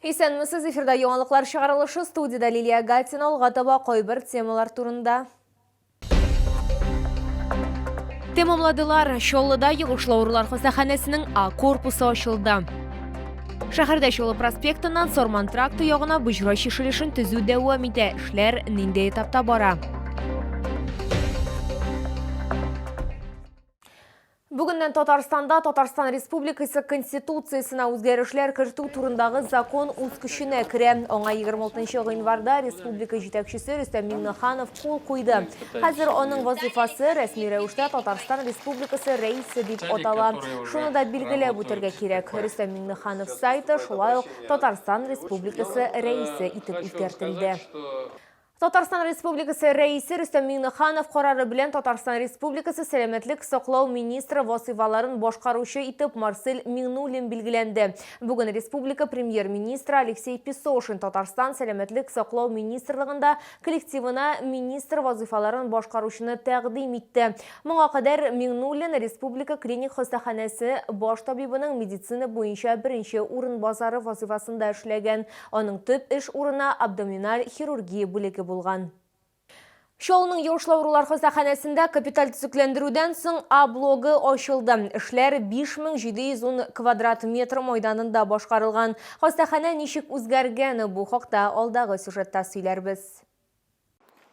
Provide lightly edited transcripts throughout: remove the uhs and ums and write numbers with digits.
Исәнмесез, эфирда яңалыклар чыгарылышы, студиядә Лилия Гатина, алга таба кайбер темалар турында. Тәмамладылар. Чаллыда йогышлы авырулар хастаханәсенең А корпусы ачылды. Шәһәрдә Чаллы проспектыннан Сарман тракты ягына боҗра чишелешен төзү дәвам итә. Эшләр нинди этапта бара? Бүгеннән Татарстанда Татарстан Республикасы Конституциясенә үзгәрешләр кертү турындагы закон үз көченә керә. Аңа 26 гыйнварда республика җитәкчесе Рөстәм Миңнеханов кул куйды. Хәзер аның вазыйфасы рәсми рәвештә Татарстан Республикасы Рәисе дип атала. Шуны да билгеләп үтәргә кирәк, Рөстәм Миңнеханов сайты шулай ук Татарстан Республикасы Рәисе итеп үзгәртелде. Татарстан Республикасы Рәисе Рөстәм Миңнеханов карары белән Татарстан Республикасы сәламәтлек саклау министры вазыйфаларын башкаручы итеп Марсель Миңнуллин билгеләнде. Бүген республика Премьер-министры Алексей Песошин Татарстан Сәламәтлек саклау министрлыгында коллективына министр вазыйфаларын башкаручыны тәкъдим итте. Моңа кадәр Миңнуллин Республика клиник хастаханәсе баш табибының медицина буенча беренче урынбасары вазыйфасында эшләгән. Аның төп эш урыны абдоминаль хирургия бүлеге булган. Чаллының Йогышлы авырулар хастаханәсендә капиталь төзекләндерүдән соң А блогы ачылды. Эшләр 5710 квадрат метр майданында башкарылган. Хастаханә ничек үзгәргән, бу хакта алдагы сюжетта сөйләрбез.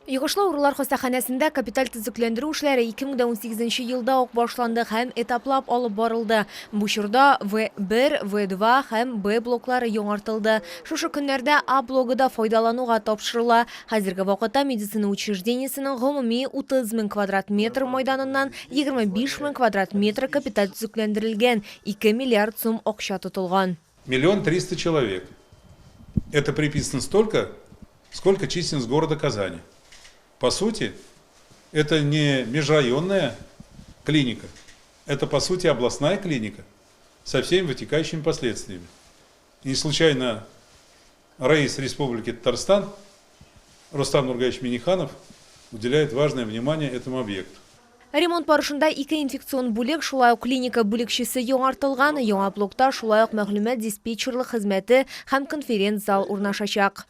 Йогышлы авырулар хастаханәсендә капиталь төзекләндерү эшләре 2018 елда ук башланды һәм этаплап алып барылды. Бу чорда В1, В2 һәм Б блоклары яңартылды. Шушы көннәрдә А блогы да файдалануга тапшырыла. Хәзерге вакытта медицина учреждениесенең гомуми 30 мең квадрат метр майданыннан 25 мең квадрат метры капиталь төзекләндерелгән, 2 миллиард сум акча тотылган. Миллион триста человек. Это приписано столько, сколько численность города Казани. По сути, это не межрайонная клиника, это, по сути, областная клиника со всеми вытекающими последствиями. Не случайно Раис Республики Татарстан Рустам Нургаевич Миниханов уделяет важное внимание этому объекту. Ремонт барышында ике инфекцион бүлек, шулай ук клиника бүлекчәсе яңартылган. Яңа блокта шулай ук мәгълүмат-диспетчерлык хезмәте һәм конференц-зал урнашачак.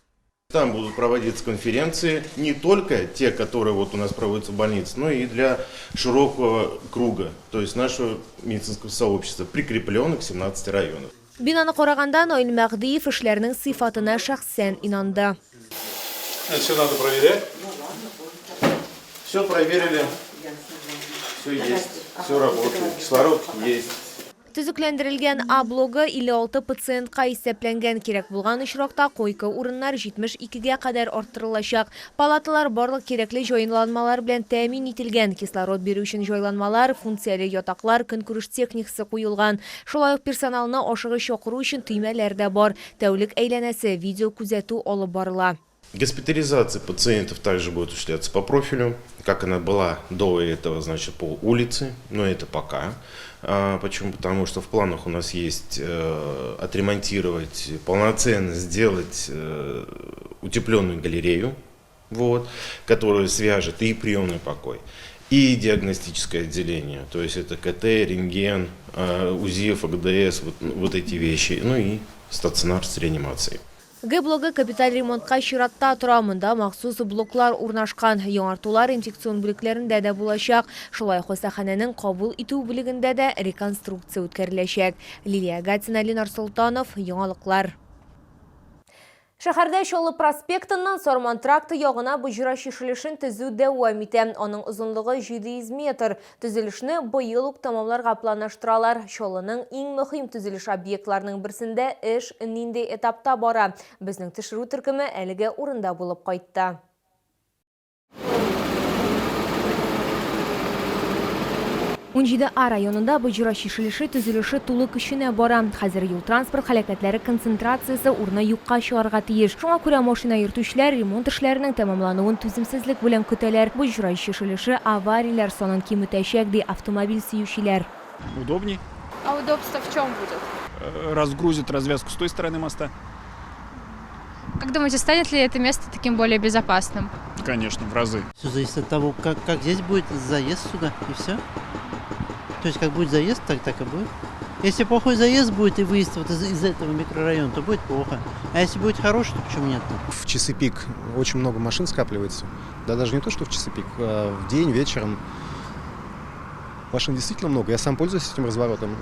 Там будут проводиться конференции, не только те, которые вот у нас проводятся в больнице, но и для широкого круга, то есть нашего медицинского сообщества, прикрепленных 17 районов. Бинаны караганда Наил Мәһдиев эшләрнең сыйфатына шәхсән инанды. Это все надо проверять. Все проверили, все есть, все работает, кислород есть. Төзекләндерелгән А блогы 56 пациентка исәпләнгән. Кирәк булган очракта койка урыннар 72гә кадәр арттырылачак. Палаталар барлык кирәкле җайланмалар белән тәэмин ителгән. Кислород бирү өчен җайланмалар, функцияле ятаклар, көнкүреш техникасы куелган. Шулай ук персоналны ашыгыч чакыру өчен төймәләр дә бар. Тәүлек әйләнәсе видеокүзәтү алып барыла. Госпитализация пациентов также будет осуществляться по профилю, как она была до этого, значит, по улице, но это пока. Почему? Потому что в планах у нас есть отремонтировать, полноценно сделать утепленную галерею, вот, которая свяжет и приемный покой, и диагностическое отделение, то есть это КТ, рентген, УЗИ, ФГДС, вот эти вещи, ну и стационар с реанимацией. Г блогы капиталь ремонтка чиратта тора. Монда махсус блоклар урнашкан. Яңартулар инфекцион бүлекләрендә дә булачак. Шулай ук хастаханәнең кабул итү бүлегендә дә реконструкция үткәреләчәк. Лилия Гатина, Ленар Солтанов, Яңалыклар. Шәһәрдә Чаллы проспектыннан Сарман тракты ягына боҗра чишелешен төзү дәвам итә. Аның озынлыгы 700 метр. Төзелешне быел ук тәмамларга планлаштыралар. Чаллының иң мөһим төзелеш объектларының берсендә эш нинди этапта бара? Безнең төшерү төркеме әлеге урында булып кайтты. 17 А районында боҗра чишелеше төзелеше тулы көченә бара. Хәзер юл-транспорт һәлакәтләре концентрациясе урыны юкка чыгарга тиеш. Шуңа күрә машина йөртүчеләр ремонт эшләренең тәмамлануын түземсезлек белән көтәләр. Боҗра чишелеше аварияләр санын киметәчәк, ди автомобиль сөючеләр. Удобней. А удобство в чем будет? Разгрузит развязку с той стороны моста. Как думаете, станет ли это место таким более безопасным? Конечно, в разы. Все зависит от того, как здесь будет заезд сюда, и все. То есть как будет заезд, так и будет. Если плохой заезд будет и выезд вот из этого микрорайона, то будет плохо. А если будет хороший, то почему нет? В часы пик очень много машин скапливается. Да даже не то, что в часы пик, а в день, вечером. Машин действительно много. Я сам пользуюсь этим разворотом.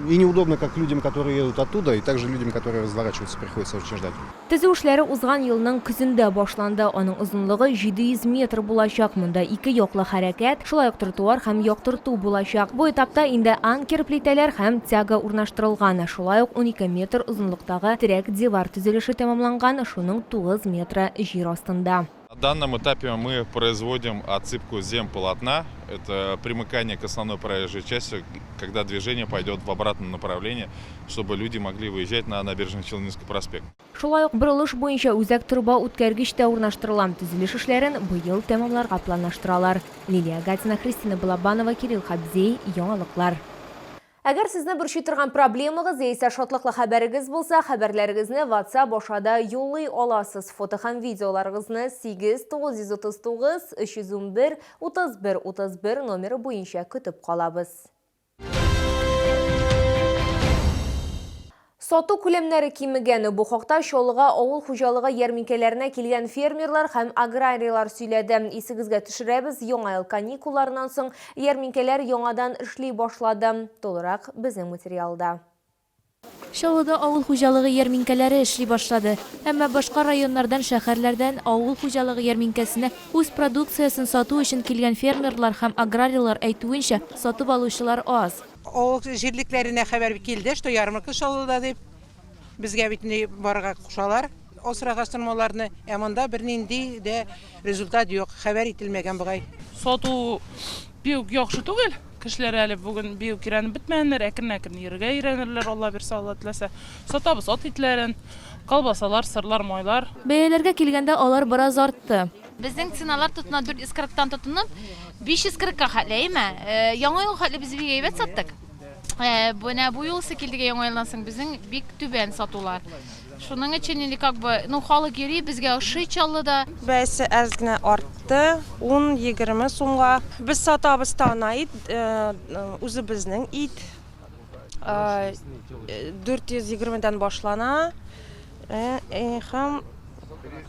И неудобно как людям, которые едут оттуда, и также людям, которые разворачиваются, приходится очень ждать. Төзү эшләре узган елның көзендә башланды. Аның озынлыгы 700 метр булачак. Монда ике яклы хәрәкәт, шулай ук тротуар һәм яктырту булачак. Бу этапта инде анкер плитәләр һәм тяга урнаштырылган. Шулай ук 12 метр озынлыктагы терәк дивар төзелеше тәмамланган, шуның 9 метры җир астында. На данном этапе мы производим отсыпку земполотна. Это примыкание к основной проезжей части, когда движение пойдет в обратном направлении, чтобы люди могли выезжать на Набережно-Челнинский проспект. Шулай ук борылыш буенча үзәк торба үткәргеч тә урнаштырыла. Төзелеш эшләрен быел тәмамларга планлаштыралар. Лилия Гатина, Христина Балабанова, Кирилл Хабзей. Яңалыклар. Әгәр сезне борчый торган проблемагыз яисә шатлыклы хәбәрегез булса, хәбәрләрегезне WhatsApp аша да юллый аласыз. Фото һәм видеоларыгызны 8 939 311 31 31 номеры буенча көтеп калабыз. Сату күләмнәре кимегән. Бу хакта Чаллыга авыл хуҗалыгы ярминкәләренә килгән фермерлар һәм аграрийлар сөйләде. Исегезгә төшерәбез, яңа ел каникулларыннан соң ярминкәләр яңадан эшли башлады. Тулырак безнең материалда. Чаллыда авыл хуҗалыгы ярминкәләре эшли башлады. Әмма башка районнардан, шәһәрләрдән авыл хуҗалыгы ярминкәсенә үз продукциясен сату өчен килгән фермерлар һәм аграрийлар әйтүенчә, сатып алучылар аз. Авыл җирлекләренә хәбәр килде, что ярмарка Чаллыда дип. Безгә бит инде барырга кушалар, асрагачтын малларны. Ә монда бернинди дә результат юк, хәбәр ителмәгән бугай. Сату бик яхшы түгел. Кешеләр әле бүген бик өйрәнеп бетмәгәннәр, әкрен-әкрен йөрергә өйрәнерләр, Алла бирсә, Алла теләсә. Сатабыз ат итләрен, колбасалар, сырлар, майлар. Бәяләргә килгәндә, алар бераз артты. Безнең ценалар тотына 440-тан тотынып 540-ка хәтле, әйме? Яңа ел хәтле без бик әйбәт саттык. Менә бу юлысы килдек яңа елдан соң безнең бик түбән сатулар. Шуның өчен инде как бы, ну, халык йөри, безгә ошый Чаллыда. Бәясе әз генә артты, 10-20 сумга. Без сатабыз тана ит, үзебезнең ит. 420-дән башлана, һәм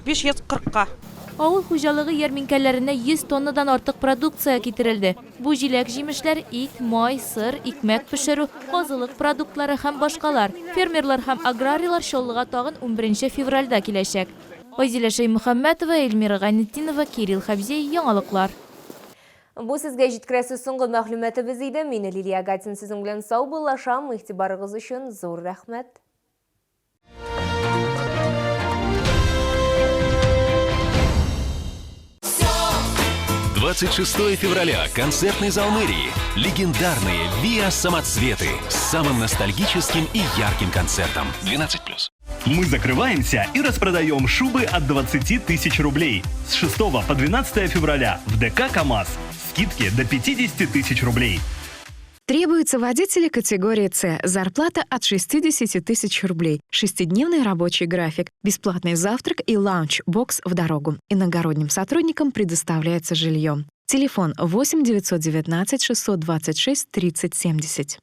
540-ка. Авыл хуҗалыгы ярминкәләренә 100 тоннадан артык продукция китерелде. Бу җиләк-җимешләр, ит, май, сыр, икмәк пешерү, казылык продуктлары һәм башкалар. Фермерлар һәм аграрийлар Чаллыга тагын 11 февральдә киләчәк. Айзилә Шәймөхәммәтова, Эльмира Гайнетдинова, Кирилл Хәбзей, Яңалыклар. Бу сезгә җиткерәсе соңгы мәгълүматыбыз иде. Мин Лилия Гатин сезнең белән саубуллашам. Игътибарыгыз өчен зур рәхмәт. 26 февраля. Концертный зал мэрии. Легендарные ВИА «Самоцветы» с самым ностальгическим и ярким концертом. 12+. Мы закрываемся и распродаем шубы от 20 тысяч рублей. С 6 по 12 февраля в ДК «КамАЗ». Скидки до 50 тысяч рублей. Требуются водители категории С. Зарплата от 60 тысяч рублей. Шестидневный рабочий график. Бесплатный завтрак и лаунч-бокс в дорогу. Иногородним сотрудникам предоставляется жилье. Телефон 8 919 626 30 70.